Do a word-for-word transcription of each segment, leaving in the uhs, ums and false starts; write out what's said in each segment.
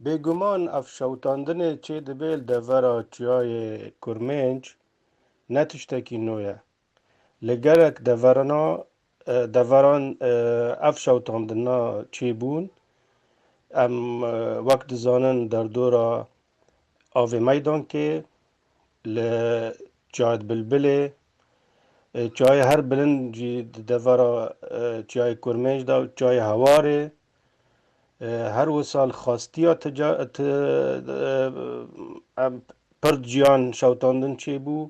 Bêguman ev şewitandinê çê dibe li devera Çiyayê Kurmênc ne tiştekî nû ye. Li gelek deverana, e, deveran, e, ev şewitandina çêbûn. Em, e, wek dizanin derdora Avê Meydankê, li Çiyayê Bilbilê, e, çiyayê her bilind jî di devera, e, Çiyayê Kurmênc de û Çiyayê Hewarê, e, her wisa li xastiya tica-, ti-, e, em, pir ciyan şewitandin çêbû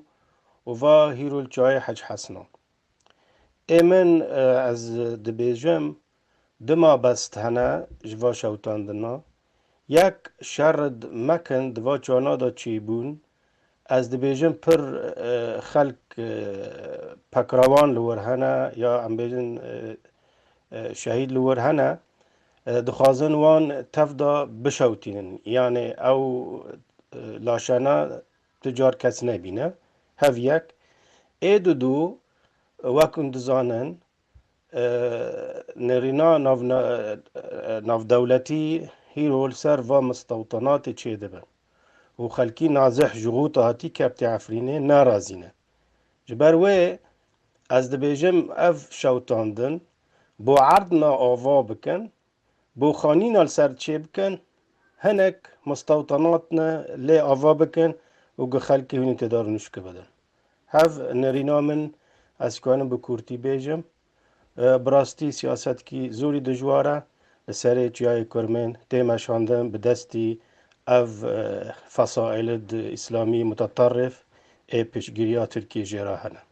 û va hîro li Çiyayê Hec Hesna. Ê min, e, ez dibêjim, du mabest hene ji va şewitandina. Yek, şer mekin, di va çiyana de çêbûn. Ez dibêjim pir, e, xelk, e, pekrewan li wir hene, ya em bêjin, e, e, şehîd li wir hene. E, dixwazin wan tev de bişewtînin. Yanê ew, e, laşena tu car kes nebîne. Hev yek. Ê didu, wek hûn dizanin, e, nêrîna nav-, e, navdewletî hîro li ser va mistewtanatê çêdibe û xelkî Nazih ji Xûta hatî Keptê Efrînê nerazî ne. Ji ber wê ez dibêjim ev şewitandin bo erdna ava bikin, bo xanîna li ser çêbikin, hinek mistewtanatne lê ava bikin û gi xelkê hûnî tê de rûnişk bidin. Hev nêrîna min, ez kanim bi kûrtî bêjim. E, bi rastî siyasetkî zûrî dijwar e. Li serê Çiyayê Kurmên tê meşandin bi destî ev, e, fesaîlid îslamî muteterrif ê piştgiriya Tirkiyê jê re hene.